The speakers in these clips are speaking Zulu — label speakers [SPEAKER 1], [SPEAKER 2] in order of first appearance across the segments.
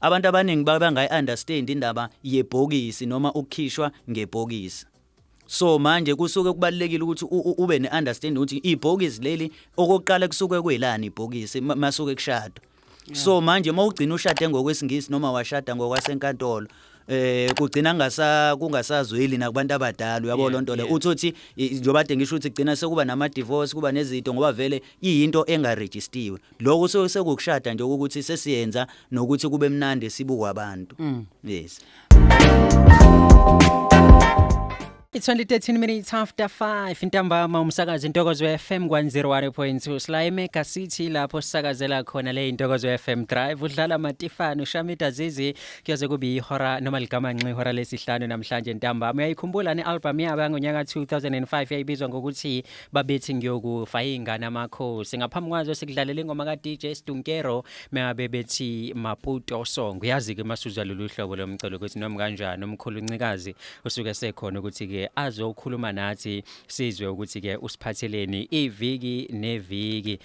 [SPEAKER 1] Abantu abaningi babangayi-understand indaba yebhokisi noma ukukhishwa ngebhokisi. So manje kusuke kubalekile ukuthi ube ne-understanding ukuthi ibhokisi leli okokuqala kusuke kuyilani ibhokisi masuke kushadwa. So manje mawugcina ushade ngokwesingisi noma washada ngokwasenkantolo, kugcina ngasa kungasazweli nakubantu abadala, uyabo, lonto le. Uthothi njengoba kade ngisho ukuthi gcina sekuba nama divorce, kuba nezinto, ngoba vele iyinto engaregistiwe. Lokho sekukushada nje ukuthi sesiyenza nokuthi kube mnandi sibukwa abantu. Yes.
[SPEAKER 2] It's only 13 minutes after 5 ntambama, umsakazo Intokozo FM 101.2, sila eMega City lapho sisakazela khona le Intokozo FM Drive. Udlala Matifana, uShamida Zizi, kuyoze kube ihora noma ligamanxa ihora lesihlanu namhlanje ntambama. Uyayikhumbula ne-album yabo yangonyaka 2005 yayibizwa ngokuthi Babethi Ngiyokufa, Ingane Amakhosi. Ngaphambi kwazo sikudlalela ingoma ka DJ Stunkero mengabe bethi Maputo Song. Uyazi ke masuzwa lolu hlobo lomculo ukuthi noma kanjani umkhulu Ncikazi usuke sekhona ukuthi ke azokhuluma nathi, sizwe ukuthi ke usiphatheleni iviki neviki.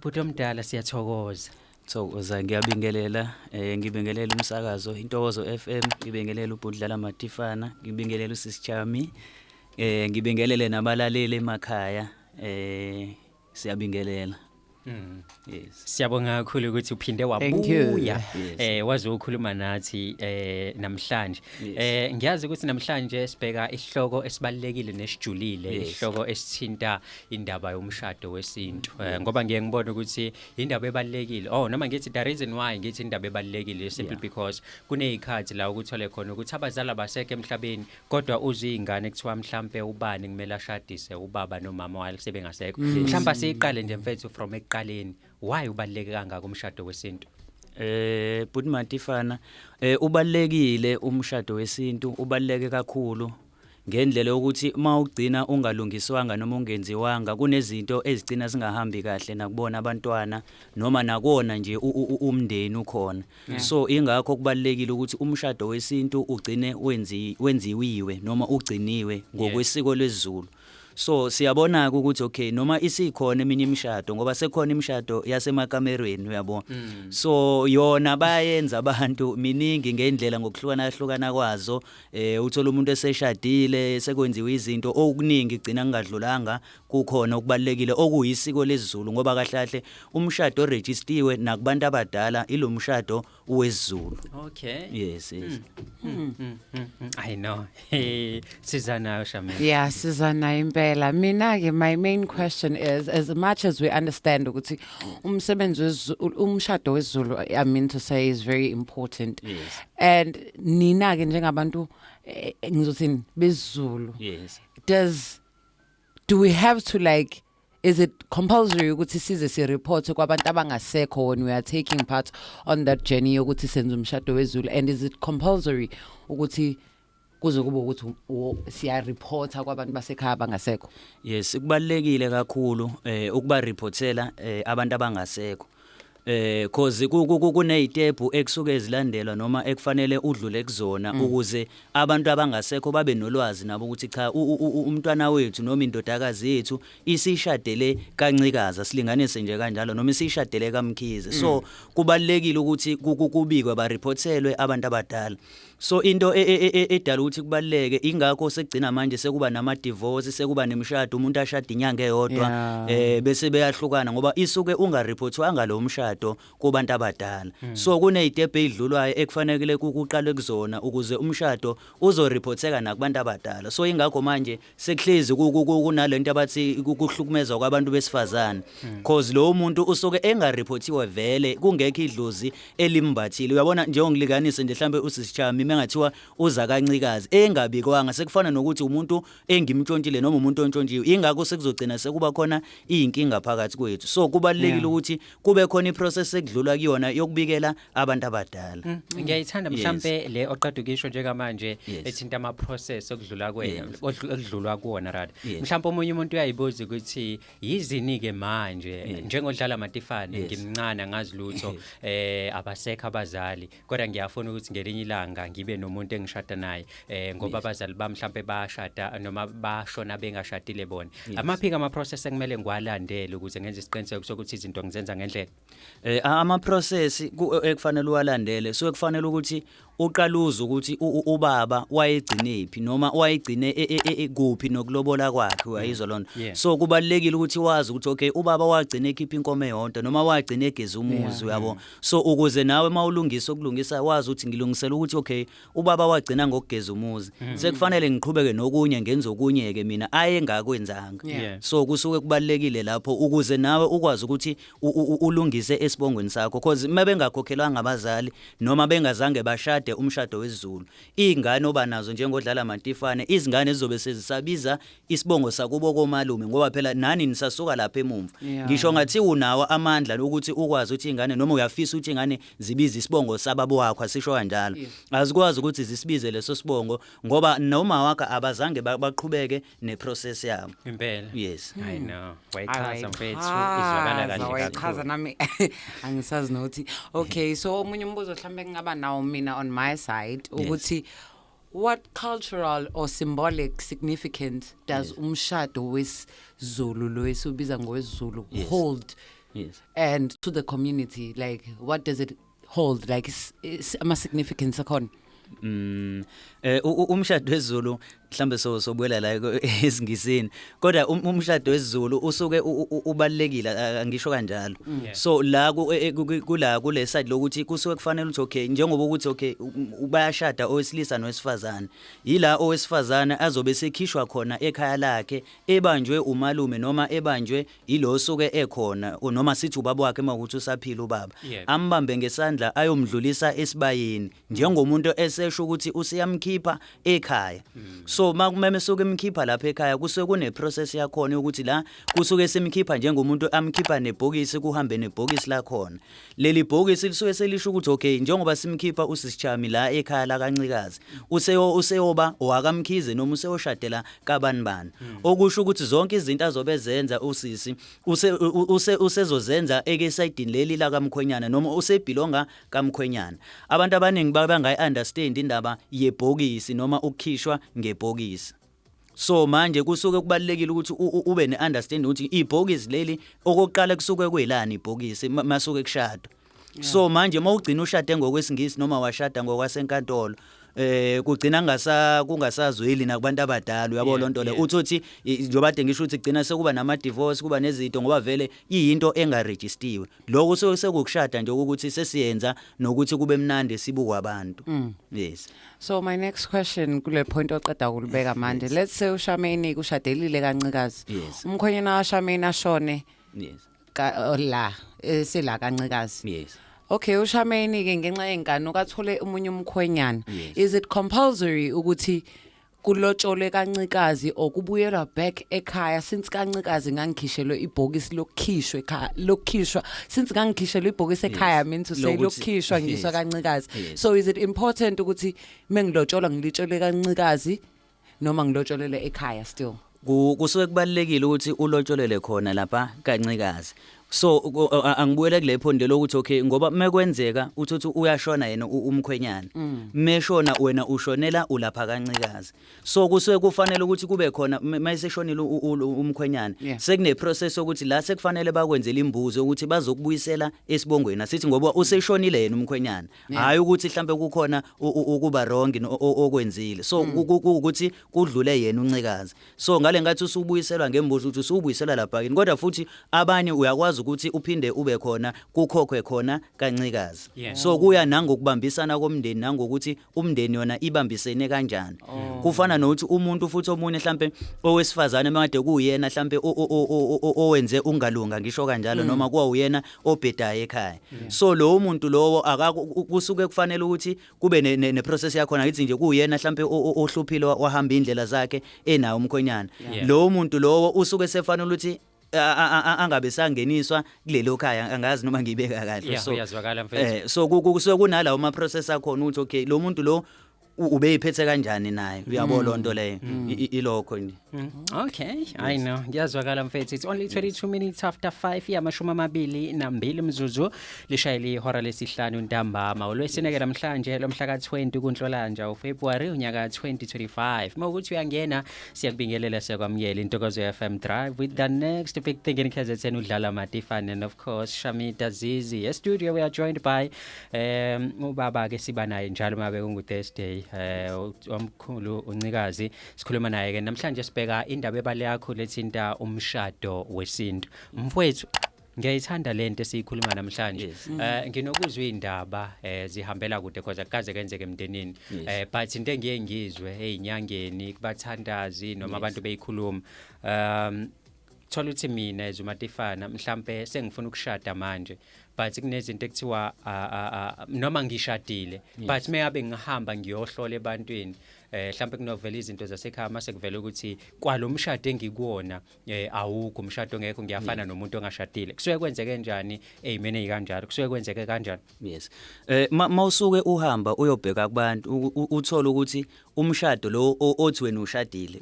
[SPEAKER 2] Bhuti omdala, siyathokoza.
[SPEAKER 1] Thokoza, ngiyabingelela, ngibingelela umsakazo Intokozo FM, ngibingelela ubudlala Matifana, ngibingelela usisichami, ngibingelele nabalaleli emakhaya, siyabingelela. Yes.
[SPEAKER 2] Siyabonga kakhulu ukuthi uphinde
[SPEAKER 3] Thank you.
[SPEAKER 2] wabuya wazokhuluma nathi namhlanje. Ngiyazi ukuthi namhlanje sibheka isihloko esibalekile nesijulile, isihloko esithinta indaba yomshado wesintu. Ngoba ngiye ngibone ukuthi indaba ebalekile. Oh, noma ngithi the reason why ngithi indaba ebalekile is simply because kunezikhathi la ukuthole khona ukuthi abazali abasekho emhlabeni, kodwa uzingane kuthiwa mhlambe ubani kumele ashadise ubaba nomama while sebengasekho. Mhlawumbe siyiqale nje, mfethu, from ekuqaleni. Why ubaluleke kangaka umshado wesintu?
[SPEAKER 1] Bhuti Matifana, ubalekile umshado wesintu, ubaluleke kakhulu ngendlela yokuthi mawugcina ungalungiswanga noma ungenziwanga, kunezinto ezigcina zingahambi kahle nakubona abantwana noma nakona nje umndeni ukhona. So ingakho kubalekile ukuthi umshado wesintu ugcine wenziwiwe noma ugciniwe ngokwesiko lesiZulu. So siyabona ukuthi okay, noma isikhona eminye imishado, ngoba sekhona imishado yasemakamerweni, uyabo, so yona bayenza abantu miningi ngendlela ngokuhlukana hlukana kwazo. Uthola umuntu eseshadile, sekwenziwe izinto okuningi, gcina kungadlulanga kukhona okubalekile okuyisiko lesiZulu, ngoba kahle kahle umshado oregistiwe nakubantu abadala ilo mshado wesiZulu. Yes.
[SPEAKER 2] I know. Siza nayo, Shamil.
[SPEAKER 3] Yeah, sizana impela. Mina ke, my main question is, as much as we understand ukuthi umsebenzi umshado wesiZulu, I mean to say, is very important. And nina ke njengabantu, ngizothini, besiZulu, does do we have to, like, is it compulsory ukuthi size si report kwabantu abangasekho when we are taking part on that journey yokuthi senze umshado wezulu, and is it compulsory ukuthi kuze kube ukuthi siya reporta kwabantu basekhaya abangasekho?
[SPEAKER 1] Yes, kubalekile kakhulu ukuba reportela abantu abangasekho. Cause kunezitepu ekusuke ezilandelwa noma ekufanele udlule kuzona ukuze abantu abangasekho babe nolwazi nabo ukuthi cha, umntwana wethu noma indodakazi yethu isishadele kaNcikaza, silinganise nje kanjalo, noma isishadele kaMkhize. So kubalekile ukuthi kubikwe, bareportelwe abantu abadala. So into edala ukuthi kubaleke, ingakho sekugcina manje sekuba nama divorce, sekuba nemishado, umuntu ashada inyanga eyodwa bese beyahlukana, ngoba isuke ungareportwanga lo mshado kubantu abadala. So kunezitepu ezidlulwayo ekufanele kuqalwe kuzona ukuze umshado uzoreporteka nakubantu abadala. So ingakho manje sekuhlezi kunalento abathi kuhlukumezwa kwabantu besifazane, cause lo muntu usuke engareportiwe vele, kungekho idlozi elimbathile, uyabona. Njengokulinganise nje, mhlambe usisichami mengathiwa uza kaNcikazi engabikwanga, sekufana nokuthi umuntu engimtshontshile noma umuntu ontshontshiwe. Ingakho sekuzogcina sekuba khona iy'nkinga phakathi kwethu. So kubalulekile ukuthi kube khona iprocess ekudlulwa kuyona yokubikela abantu abadala.
[SPEAKER 2] Ngiyayithanda mhlambe le oqeda ukisho njengamanje ethinta ama process okudlula kwena okudlulwa kuwona rather. Mhlambe omunye umuntu uyayibuza ukuthi yizini ke manje, njengodlala Matifane, ngimncane, angazi lutho, abasekho abazali, kodwa ngiyafuna ukuthi ngelinye ilanga ngibe nomuntu engishada naye, ngoba abazali bami mhlambe bashada noma bashona bengashadile bona. Amaphika ama process ekumele ngiwalandele ukuze ngenze isiqiniseko sokuthi izinto ngizenza ngendlela?
[SPEAKER 1] Ama process ekufanele uwalandele, so ekufanele ukuthi uqaluze ukuthi ubaba wayegcinephi noma wayegcine kuphi nokulobola kwakhe, uyayizwa lonto? So kubalekile ukuthi wazi ukuthi okay, ubaba wagcina ekhipha inkomo eyodwa noma wagcina egeza umuzi, uyabo? So ukuze nawe mawulungisa ukulungisa, wazi ukuthi ngilungisela ukuthi okay, ubaba wagcina ngokugeza umuzi, sekufanele ngiqhubeke nokunye, ngenze okunye ke mina ayengakwenzanga. So kusuke kubalekile lapho ukuze nawe ukwazi ukuthi ulungise esibongweni sakho, because mabengakhokhelwanga abazali noma bengazange bashade umshado wesiZulu, izingane oba nazo njengodlala Matifane, izingane zizobe sezisabiza isibongo sakubo komalume, ngoba phela nani nisasuka lapha emumva. Ngisho ngathi unawo amandla ukuthi ukwazi ukuthi ingane, noma uyafisa ukuthi ingane zibize isibongo sababo wakho, asisho kanjalo, azikwazi ukuthi zisibize leso sibongo ngoba noma wakho abazange baqhubeke neprocess yabo.
[SPEAKER 2] Impela.
[SPEAKER 1] Yes.
[SPEAKER 2] I know, wayichaza mfethu, izwakala kahle
[SPEAKER 3] Wayichaza.
[SPEAKER 2] kakhulu.
[SPEAKER 3] Nami angisazi nokuthi okay, so omunye umbuzo mhlambe ngingaba nawo mina on my side ukuthi what cultural or symbolic significance does umshado wesiZulu lo esiwubiza ngowesiZulu hold and to the community? Like, what does it hold? Like, ama significance akhona?
[SPEAKER 1] Umshado wesiZulu, mhlambe so sobuyela la esingisini, kodwa umshado wesiZulu usuke ubalekile, angisho kanjalo. So la kula kule side lokuthi kusuke kufanele ukuthi okay, njengoba ukuthi okay, bayashada owesilisa nowesifazane, yila owesifazane azobe sekhishwa khona ekhaya lakhe, ebanjwe umalume noma ebanjwe ilo osuke ekhona, noma sithi ubaba wakhe mawukuthi usaphila ubaba, ambambe ngesandla ayomdlulisa esibayeni njengomuntu esesho ukuthi useyamkhipha ekhaya. So makumeme suke emkhipha lapha ekhaya, kusuke kune process yakhona ukuthi la kusuke semkhipha njengomuntu amkhipha nebhokisi, kuhambe nebhokisi lakhona. Leli bhokisi lisuke selisho ukuthi okay, njengoba simkhipha usisichami la ekhaya la kaNcikazi, useyoba owakamkhize noma useyoshadela kabani bani, okusho ukuthi zonke izinto azobe zenza usisi usezozenza ekesayidini leli la kamkhwenyana noma usebhilonga kamkhwenyana. Abantu abaningi babangayi understand indaba yebhokisi noma ukukhishwa ngebhokisi. So manje kusuke kubalekile ukuthi ube neunderstanding ukuthi ibhokisi leli okokuqala kusuke kuyilani ibhokisi masuke kushadwa. So manje mawugcina ushade ngokwesingisi noma washada ngokwasenkantolo, kugcina kungasazweli nakubantu abadala, uyabo lonto le? Uthothi njengoba kade ngisho ukuthi gcina sekuba nama divorce, kuba nezinto, ngoba vele iyinto engaregistiwe. Lokho suke sekukushada nje ukuthi sesiyenza nokuthi kube mnandi sibukwa abantu. Yes.
[SPEAKER 3] So my next question kule point oqeda kulibeka manje, let's say uShameni kushadelile kaNcikazi, umkhwenyana waShameni ashone la esela kaNcikazi. Okay, uShameni ke ngenxa yenkani ukathole umunye umkhwenyana. Is it compulsory ukuthi kulotsholwe kaNcikazi or kubuyelwa back ekhaya, since kaNcikazi ngangikhishelwe ibhokisi lokukhishwa ekhaya, lokukhishwa, since ngangikhishelwe ibhokisi ekhaya, mean to say lokukhishwa ngiswa kaNcikazi? So is it important ukuthi mengilotsholwa ngilitshole kaNcikazi noma ngilotsholele ekhaya still?
[SPEAKER 1] Kusuke kubalekile ukuthi ulotsholele khona lapha kaNcikazi. So angibuyele kule point lokuthi okay, ngoba mekwenzeka uthi uyashona yena umkhwenyana, meshona wena ushonela ulapha kaNcikazi, so kusuke kufanele ukuthi kube khona mayeseshonile umkhwenyana, sekune process ukuthi la sekufanele bakwenzele imbuzo ukuthi bazokubuyisela esibongweni, asithi ngoba useshonile yena umkhwenyana, hayi ukuthi mhlambe kukhona ukuba wrong okwenzile. So ukuthi kudlule yena uNcikazi, so ngale ngathi usubuyiselwa ngembuzo ukuthi usubuyiselwa lapha kini, kodwa futhi abanye uyakwazi ukuthi uphinde ube khona kukhokhwe khona kaNcikazi. So kuya nangokubambisana komndeni nangokuthi umndeni yona ibambisene kanjani. Kufana nokuthi umuntu futhi omunye mhlambe owesifazane makade kuyena mhlambe owenze ungalunga, ngisho kanjalo, noma kuwa uyena obhedayo ekhaya, so lowo muntu lowo kusuke kufanele ukuthi kube ne process yakhona. Ngithi nje kuyena mhlambe ohluphile, wahamba indlela zakhe enawo umkhwenyana, lowo muntu lowo usuke sefanele ukuthi angabe sangeniswa kulelo khaya. Angazi noma ngibeka kahle.
[SPEAKER 2] Yeah,
[SPEAKER 1] So
[SPEAKER 2] uyazwakala mfethu.
[SPEAKER 1] So kusuke kunalawo ama process akhona ukuthi okay, lo muntu lo Ubeyiphethe kanjani naye, uyabo lonto leyo, ilokho nje.
[SPEAKER 2] Okay, I know. Ngiyazwakala mfethu. It's only 22 minutes after 5, 22 mzuzu lishayele ihora lesihlanu ntambama. Olwesineke namhlanje lomhla ka20 kuNhlolanja uFebruary unyaka 2025. Mawukuthi uyangena, siyakubingelela, siyakwamukela Intokozo FM Drive with the next big thing in KZN, udlala Matifane and of course Shamita Zizi. E studio we are joined by ubaba ke siba naye njalo mabe kungu Thursday, omkhulu uNcikazi. Sikhuluma naye ke namhlanje, sibheka indaba ebale yakho lethinta umshado wesintu. Mfowethu, ngiyayithanda lento esiyikhuluma namhlanje. Nginokuzwa indaba zihambela kude because akukaze kwenzeke emndenini. But into engiye ngizwe ezinyangeni, kubathandazi noma abantu beyikhuluma, thola ukuthi mina as uMatifana mhlambe sengifuna ukushada manje, but kunezinto ekuthiwa noma ngishadile, but meyabe ngihamba ngiyohlola ebantwini, mhlambe kunovela izinto zasekhaya, mase kuvela ukuthi kwalomshado engikuwona awukho umshado, ongekho, ngiyafana nomuntu ongashadile. Kusuke kwenzeke kanjani ezimene ezikanjalo? Kusuke kwenzeke kanjani?
[SPEAKER 1] Yes. Mawusuke uhamba uyobheka kubantu, uthola ukuthi umshado lo othi wena ushadile,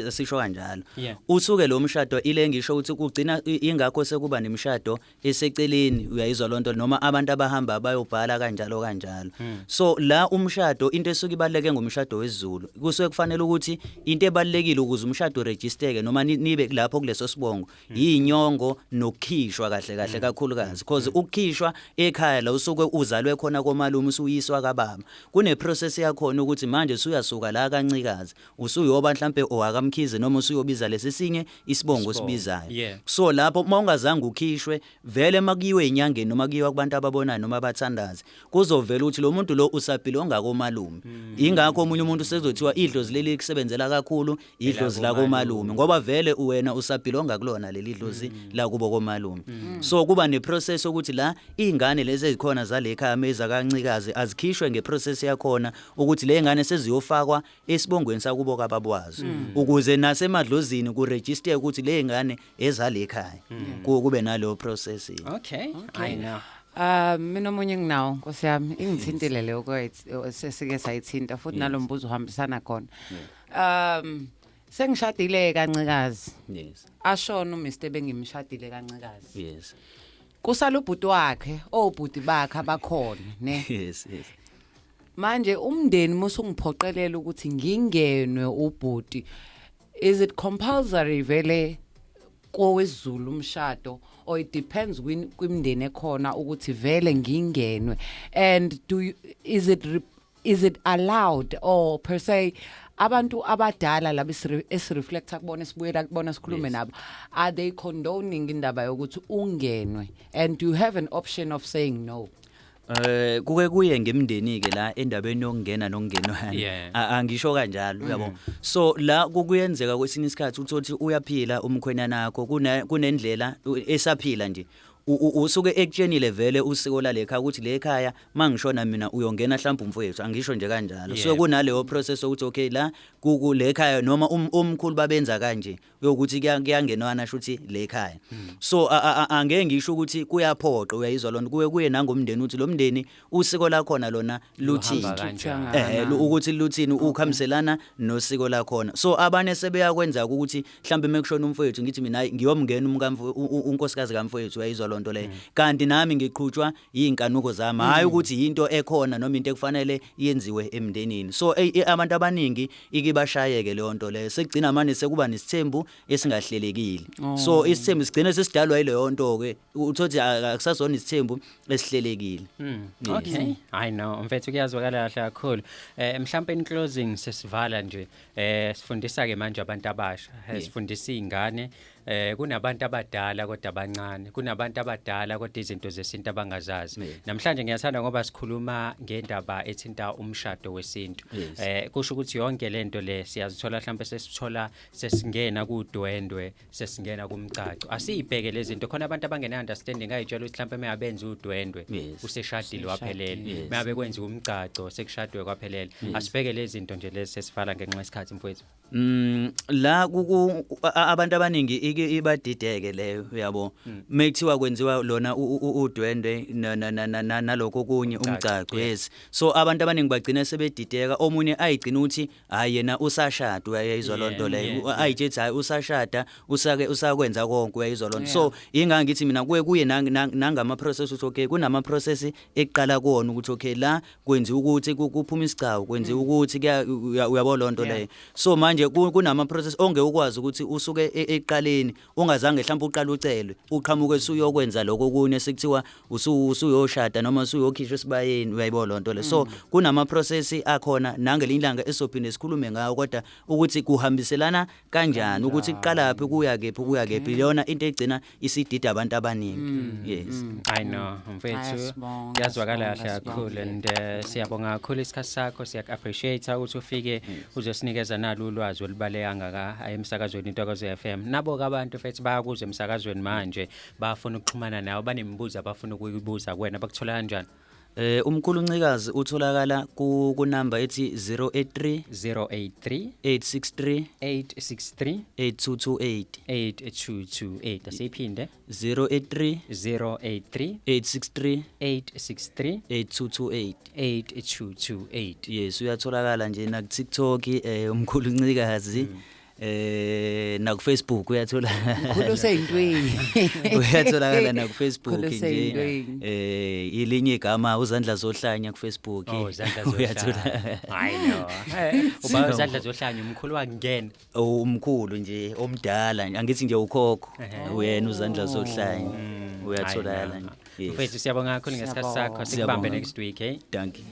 [SPEAKER 1] asisho kanjalo. Usuke lo mshado ile ngisho ukuthi kugcina ingakho sekuba nemishado eseceleni, uyayizwa lonto, noma abantu abahamba bayobhala kanjalo kanjalo. So la umshado, into esuke ibaleke ngomshado wesiZulu, kusuke kufanele ukuthi into ebalekile ukuze umshado uregistereke noma nibe lapho kuleso sibongo, inyongo nokukhishwa kahle kahle kakhulukazi, because ukukhishwa ekhaya la usuke uzalwe khona komalume usuyiswa kababa, kune process yakhona ukuthi manje usuyasuka la kaNcikazi usuyoba mhlambe owakaMkhize noma usuyobiza lesi sinye isibongo
[SPEAKER 2] Isibongo,
[SPEAKER 1] osibizayo. So lapho mawungazange ukhishwe vele, makuyiwe enyangeni noma kuyiwa kubantu ababonayo noma abathandazi, kuzovela ukuthi lo muntu lo usabhilonga komalume. Ingakho omunye umuntu sezothiwa idlozi leli kusebenzela kakhulu idlozi la komalume, ngoba vele wena usabhilonga kulona leli dlozi la kubo komalume. So kuba neprocess ukuthi la izingane lezi ezikhona zale ekhaya meza kaNcikazi azikhishwe ngeprocess yakhona, ukuthi le ngane seziyofakwa esibongweni sakubo kababwazo, ukuze nasemadlozini kuregister ukuthi le ngane ezale ekhaya, kube naleyo process.
[SPEAKER 2] Okay, I know.
[SPEAKER 3] Mina omunye nginawo, Nkosi yami, ingithintile leyo kwethu sesike sayithinta futhi nalombuzo uhambisana khona. Sengishadile kaNcikazi. Ashona uMr bengimshadile kaNcikazi. Kusala ubhuti wakhe, obhuti bakhe abakhona, ne.
[SPEAKER 1] yes.
[SPEAKER 3] Manje umndeni musungiphoqelela ukuthi ngingenwe ubhuti. Is it compulsory vele kowesiZulu umshado, or it depends kwimndeni ekhona ukuthi vele ngingenwe, and do you, is it re, is it allowed, or per se abantu abadala laba esireflecta kubona, sibuyela kubona, sikhulume nabo, are they condoning indaba yokuthi ungenwe, and do you have an option of saying no?
[SPEAKER 1] Kuke kuye ngemndeni ke la endabeni yokungena nokungenwana. Angisho kanjalo, uyabo. So la kukuyenzeka kwesinye isikhathi uthothi uyaphila umkhwenyana wakho, kunendlela esaphila nje, usuke ekutshenile vele usiko lale ekhaya ukuthi le ekhaya mangishona mina uyongena mhlawumbe umfowethu, angisho nje kanjalo. So kunaleyo process ukuthi okay, la kule ekhaya noma omkhulu babenza kanje uyokuthi kuyangenwana shuthi le ekhaya. So angeke ngisho ukuthi kuyaphoqa, uyayizwa lonto, kuye nangomndeni ukuthi lo mndeni usiko lakhona lona luthini.
[SPEAKER 2] Luhamba kanjani.
[SPEAKER 1] Ukuthi luthini, ukhambiselana nosiko lakhona. So abanye sebeyakwenza ukuthi mhlambe mekushona umfowethu, ngithi mina hayi, ngiyomngena umkamfo unkosikazi kamfowethu, uyayizwa lonto leyo, kanti nami ngiqhutshwa inkanuko zami, hayi ukuthi into ekhona noma into ekufanele yenziwe emndenini. So abantu abaningi ikibashayeke leyo nto leyo, sekugcina manje sekuba nesithembu esingahlelekile. So isithembu sigcine sesidalwa yileyo nto ke, uthothi akusasona isithembu esihlelekile. Yes.
[SPEAKER 2] Okay, I know mfethu, kuyazwakala kahle kakhulu. Mhlawumbe in closing, sesivala nje, sifundisa ke manje abantu abasha, sifundisa izingane. Kunabantu abadala kodwa abancane, kunabantu abadala kodwa izinto zesintu abangazazi. Namhlanje ngiyathanda ngoba sikhuluma ngendaba ethinta umshado wesintu. Kusho ukuthi yonke lento le siyazithola, mhlawumbe sesithola sesingena kudwendwe, sesingena kumcaco, asiyibheke lezi zinto khona. Abantu abangena understanding ayitshela ukuthi mhlawumbe meyabenza udwendwe useshadile waphelele, meyabe kwenziwa umcaco sekushadwe kwaphelele. Asibheke lezi zinto nje lezi, sesivala ngenxa yesikhathi mfowethu.
[SPEAKER 1] La kuku abantu abaningi Ifike ibadideke leyo, uyabo, mekuthiwa kwenziwa lona udwendwe nalokho okunye, umgcagco, yes. So abantu abaningi bagcina sebedideka, omunye ayigcina ukuthi hayi, yena usashada, uyayizwa lonto leyo, ayitshethi hayi, usashada, usake usakwenza konke, uyayizwa lonto. So inganga ngithi mina kuye kuye nangama process ukuthi okay, kunama process ekuqala kuwona ukuthi okay, la kwenziwa ukuthi kuphuma isigcawu, kwenziwa ukuthi uyabo lonto leyo. So manje kunama process onge ukwazi ukuthi usuke ekuqaleni ungazange mhlawumbe uqala ucelwe, uqhamuke usuyokwenza lokho okunye sekuthiwa usuyoshada noma usuyokhishwa esibayeni, uyayibona lonto le. So kunama process akhona, nangelinye ilanga esophinde sikhulume ngawo, kodwa ukuthi kuhambiselana kanjani, ukuthi kuqalaphi, kuya kephi, kuya kephi, yona into egcina isidida abantu abaningi, yes.
[SPEAKER 2] I know, mfethu.
[SPEAKER 3] Ayasibonga,
[SPEAKER 2] Yazwakala
[SPEAKER 3] sibonga,
[SPEAKER 2] kahle kakhulu
[SPEAKER 3] sibonga.
[SPEAKER 2] and siyabonga kakhulu isikhathi sakho, siyak appreciate ukuthi ufike uzosinikeza nalo ulwazi olubaleka kangaka emsakazweni Intokozo FM. Nabo ke abantu, mfethu, bayakuzwa emsakazweni manje, bafuna ukuxhumana nawe, banemibuzo abafuna ukuyibuza kuwena, bakuthola kanjani?
[SPEAKER 1] Umkhulu Ncikazi utholakala ku number ethi 083
[SPEAKER 2] 083
[SPEAKER 1] 863
[SPEAKER 2] 863
[SPEAKER 1] 8228.
[SPEAKER 2] 8228. Asiphinde.
[SPEAKER 1] 083
[SPEAKER 2] 083
[SPEAKER 1] 863
[SPEAKER 2] 863
[SPEAKER 1] 8228.
[SPEAKER 2] 8228.
[SPEAKER 1] Yes, uyatholakala nje na ku TikTok, umkhulu Ncikazi, na ku Facebook uyatholakala.
[SPEAKER 3] Mkhulu useyintweni.
[SPEAKER 1] Uyatholakala na ku Facebook
[SPEAKER 3] Mkhulu
[SPEAKER 1] nje.
[SPEAKER 3] useyintweni.
[SPEAKER 1] Ilinye igama, uzandla zohlanya ku Facebook.
[SPEAKER 2] Oh, izandla zohlanya.
[SPEAKER 1] Uyatholakala.
[SPEAKER 2] I know. Uba izandla zohlanya, umkhulu wakungena.
[SPEAKER 1] Oh, umkhulu nje omdala, angithi nje ukhokho uyena uzandla zohlanya, uyatholakala nje. Yes.
[SPEAKER 2] Mfethu, siyabonga kakhulu ngesikhathi sakho.
[SPEAKER 3] Siyabonga.
[SPEAKER 2] Sikubambe
[SPEAKER 1] Siyabonga.
[SPEAKER 2] next week, eh.
[SPEAKER 1] Thank you.